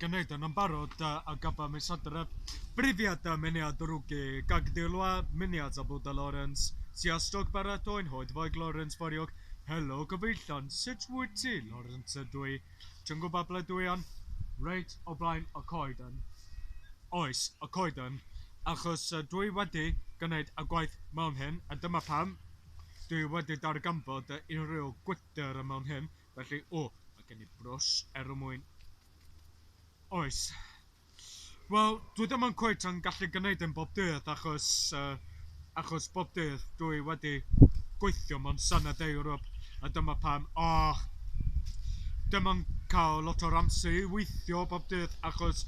gwneud yn barod a gaffa mis Hydref. Brifiad Miniad Rwgi, Gagdilwa, Miniad Abuda Lawrence, Siastog Baratoen, Hoedfaig Lawrence Foriog. Helo gyfeillion, sut wyt ti, Lawrence ydw i? Ti'n gwybod ble dwi yn? Reit o blaen y coeden. Oes, y coeden. Achos dwi wedi gwneud y gwaith mewn hyn, a dyma pam dwi wedi darganfod unrhyw gwydr mewn hyn. Felly, o, mae gen i brws er mwyn. Oes. Wel, dwi ddim yn cweit yn gallu gwneud yn bob dydd achos, achos bob dydd dwi wedi gweithio mewn Senedd Ewrop a dyma pam, oh, dim yn cael lot o'r amser i weithio bob dydd achos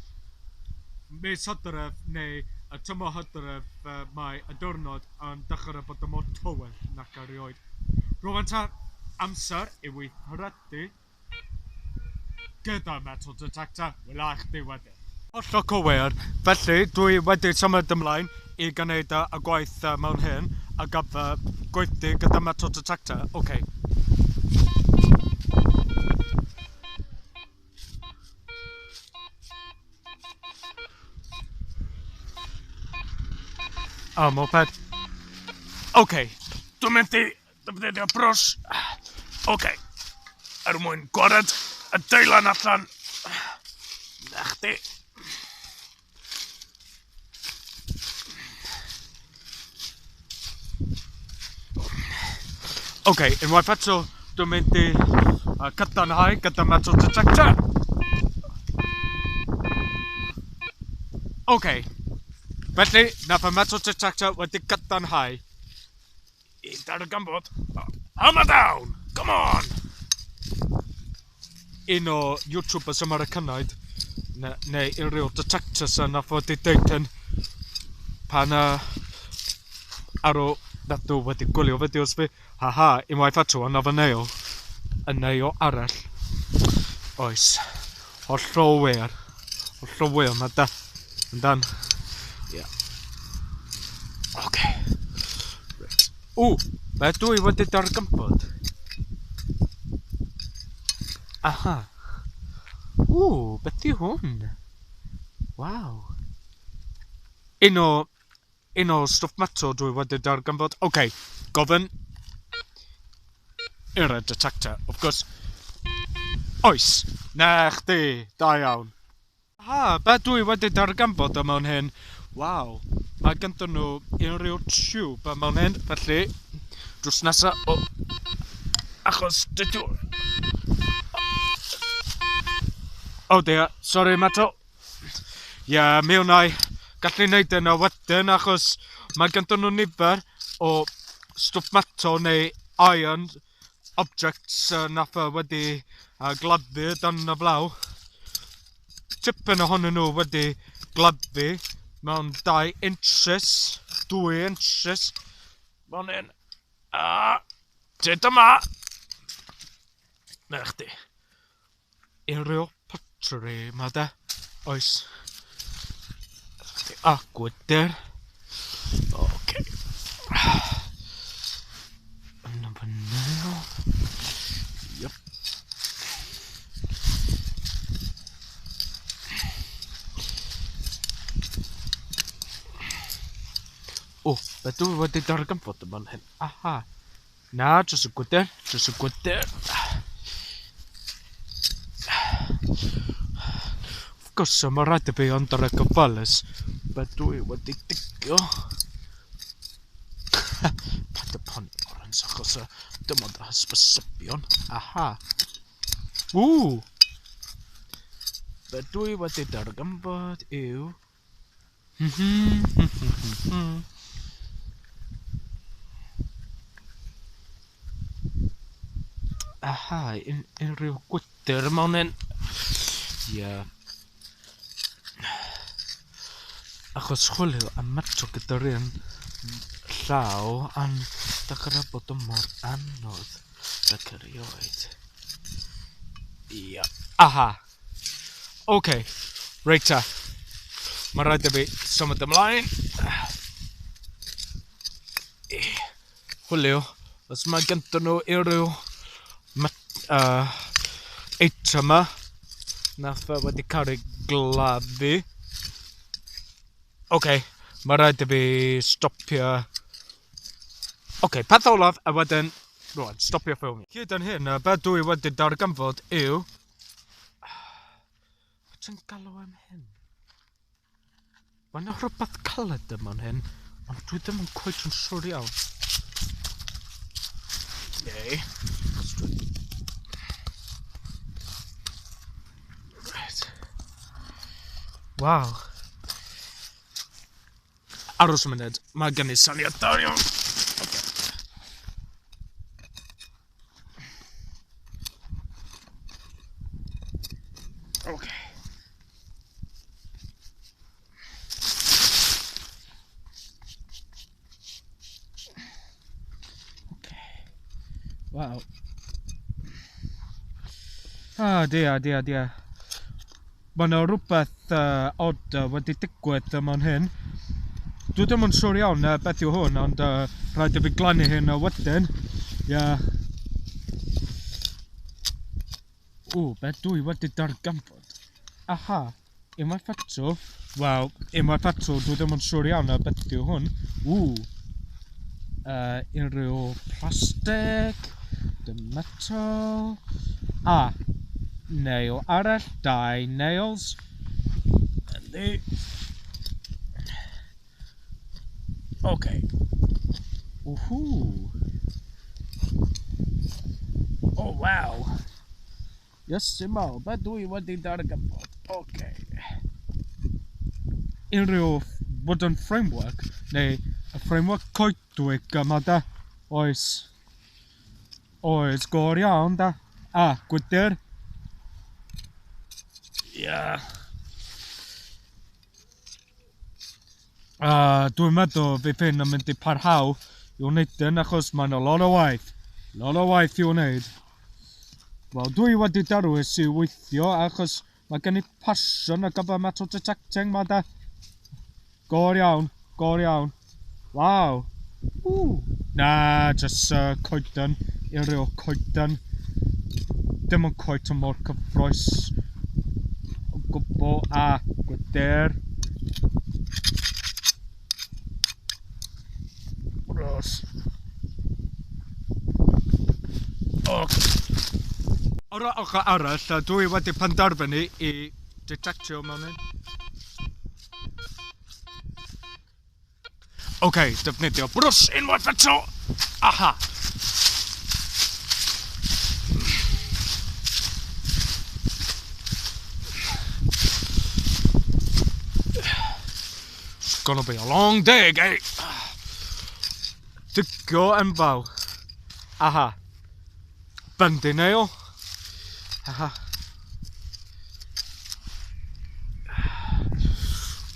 mis Hydref neu y tymor Hydref mae y diwrnod yn dechrau bod yn mor tywyll nac erioed. Rwan ta, amser i weithredu gyda metal detector, wela i chdi wedyn. Hollol cywir, felly dwi wedi symud ymlaen i gwneud y gwaith mewn hyn a gyfer gweithdy gyda metal detector. OK. A moped. OK, dwi'n mynd i defnyddio brws. OK, er mwyn gwared y deilan allan. Na chdi. OK, unwaith eto, dwi'n mynd i cadarnhau gyda metal detector. OK, felly, nath y metal detector wedi cadarnhau i darganfod. Hammer down! Come on! Un o YouTubers Americanaidd, neu unrhyw detectors yna nath wedi deud hyn pan ar ôl nath nhw wedi gwylio fideos fi. Haha, unwaith eto, another nail. Y nail arall. Oes. Hollol wir. Hollol wir, mae da. Yndan. Ie. Oce. Reit. O, be dwi wedi darganfod? Aha. O, beth yw hwn? Waw. Un o stwff metal dwi wedi darganfod. Oce, gofyn i'r detector, of course. Oes, na chdi, da iawn. Ha, be dwi wedi darganfod yma mewn hyn? Waw, mae ganddyn nhw unrhyw tube yma mewn hyn, felly drws nesa, o, achos dydw. Oh dear, sorry metal. Ie, yeah, mi wna i gallu neud yna wedyn achos mae ganddyn nhw nifer o stwff metal neu iron objects nath wedi gladdu dan y flaw. Tipyn ohonyn nhw wedi gladdu mewn 2 inches, 2 inches. Mewn un. A, tyd yma! Na chdi. Unrhyw pottery ma de. Oes. A, gwydr. Oce. Yna fyny. Yep. O, be dwi wedi darganfod yma'n hyn? Aha. Na, dros y gwydr, dros y gwydr. Of course, mae rhaid i fi ond ar y gofalus. Be dwi wedi digio. Paid y poni, Lawrence, achos dim ond y hysbysebion. Aha. Ww! Be dwi wedi darganfod yw... Aha, unrhyw gwydr mewn hyn. Ie. Achos chwilio am metal gyda'r un llaw yn dechrau bod yn mor anodd ac erioed. Ie. Aha. Oce. Reit ta. Mae rhaid i fi symud ymlaen. Chwilio os mae ganddyn nhw unrhyw eitem yma nath wedi cael ei gladdu. Oce, mae rhaid i fi stopio. Oce, peth olaf, a wedyn, rwan, stopio ffilmio. Hyd yn hyn, be dwi wedi darganfod yw... Be ti'n galw am hyn? Mae yna rhywbeth caled yma'n hyn, ond dwi ddim yn cweit yn siŵr iawn. Neu, os dwi... Right. Waw. Aros y munud, mae gen i syniad da iawn. Okay. Okay. Okay. Waw. Ah, dia, dia, dia. Mae yna rhywbeth odd wedi digwydd yma'n hyn. Dwi ddim yn siŵr iawn beth yw hwn, ond rhaid i fi glannu hyn wedyn. Ia. Yeah. Ww, beth dwi wedi darganfod? Aha, unwaith eto. Wel, unwaith eto, dwi ddim yn siŵr iawn beth yw hwn. Ww. Unrhyw plastig, dim metal. Ah, nail arall, dau nails. Yndi. Okay. Woohoo. Oh, wow. Iesu mawr, be dwi wedi darganfod? Okay. Unrhyw wooden framework, neu y framework coedwig yma da. Oes. Oes, gor iawn da. Ah, gwydr. Ia. Dwi'n meddwl fydd hyn yn mynd i parhau i wneud hyn achos mae'n a lot o waith. Lot o waith i wneud. Wel, dwi wedi dewis i weithio achos mae gen i passion ar gyfer metal detecting ma da. Gor iawn, gor iawn. Waw. Ww. Na, just coeden, unrhyw coeden. Dim yn cweit yn mor cyffrous o gwbl a gwydr. Bros. Okay. O'r ochr arall, dwi wedi penderfynu i detectio mewn hyn. OK, defnyddio brws unwaith eto. Aha. It's gonna be a long day, eh? Digio enfawr. Aha. Bendy nail. Aha.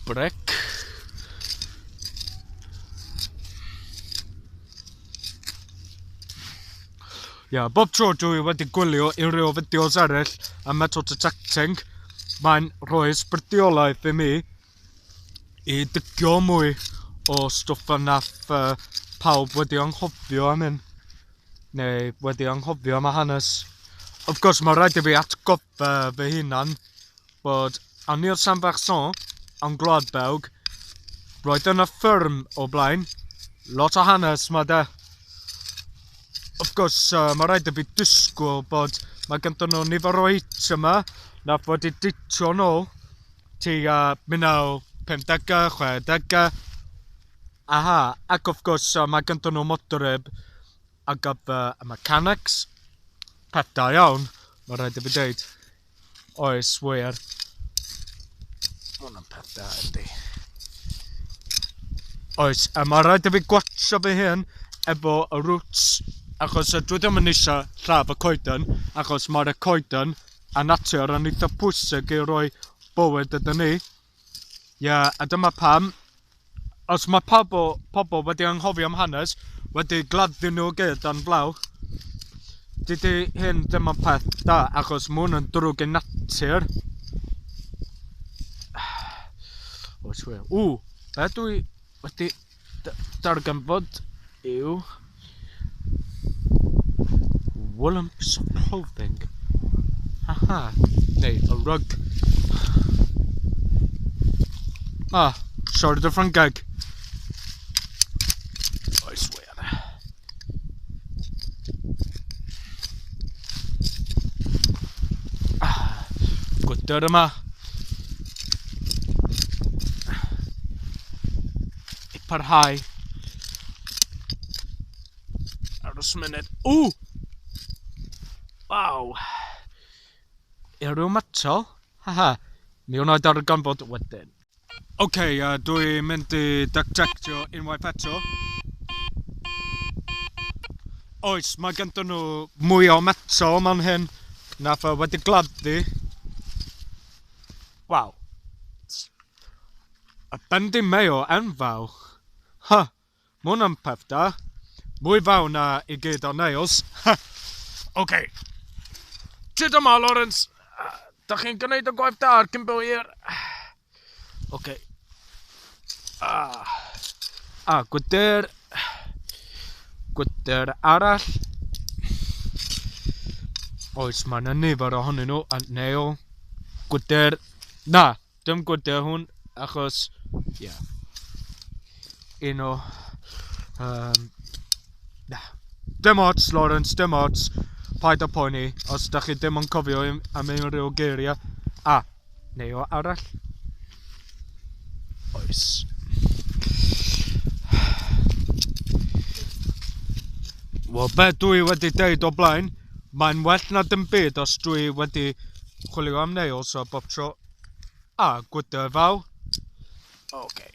Brick. Ia, bob tro dwi wedi gwylio unrhyw fideos eraill am metal detecting, mae'n rhoi ysbrydiolaeth i mi i digio mwy o stwff y nath pawb wedi anghofio am hyn. Neu wedi anghofio am y hanes. Of course, mae rhaid i fi atgoffa fy hunan bod Anneux-Saint-Vincent yn Gwlad Belg, roedd yna fferm o blaen, lot o hanes ma de. Of course, mae rhaid i fi disgwyl bod mae ganddyn nhw nifer o eitemau nath wedi ditio nôl tua 1950au, 60au. Aha, ac of course mae ganddyn nhw modryb ar gyfer y mechanics. Peth da iawn, mae rhaid i fi dweud. Oes, wir. Mae hwnna'n peth da, yndi. Oes, a mae rhaid i fi gwatsio fy hun efo y roots, achos dwi ddim yn eisiau lladd y coeden, achos mae'r coeden a natur yn eitha pwysig i roi bywyd iddyn ni. Ie, yeah, a dyma pam, os mae pobl wedi anghofio am hanes, wedi gladdu nhw gyd dan glaw, dydy hyn ddim yn peth da, achos mae hwn yn drwg i natur. Oes wir. Ww, be dwi wedi darganfod yw woolen piece of clothing. Haha. Neu a rug. Ah, siarad y Ffrangeg. Oes wir. Ah, gwydr yma. I parhau. Aros munud. Ww! Waw! Unrhyw metal? Haha, mi wna i darganfod wedyn. Ok, dwi'n mynd i detectio unwaith eto. Oes, mae ganddyn nhw mwy o metal man hyn nath o wedi gladdu. Waw. Y bendimeo enfawr. Ha, ma' hwnna'n peth da. Mwy fawr na i gyd o nails. Ha. Ok. Tyd yma, Lawrence. Da chi'n gwneud y gwaith da ar cyn bo hir. Ok. Ah. Ah, gwydr. Gwydr arall. Oes, mae yna nifer ohonyn nhw. A nail. Gwydr. Na, dim gwydr hwn, achos... Ie. Yeah. Un o... Na. Dim ots, Lawrence, dim ots. Paid â poeni, os da chi ddim yn cofio am unrhyw geiriau. A, neu o arall. Oes. Wel, be dwi wedi deud o blaen, mae'n well na dim byd os dwi wedi chwilio am nails o bob tro. A, gwydr fawr. Okay.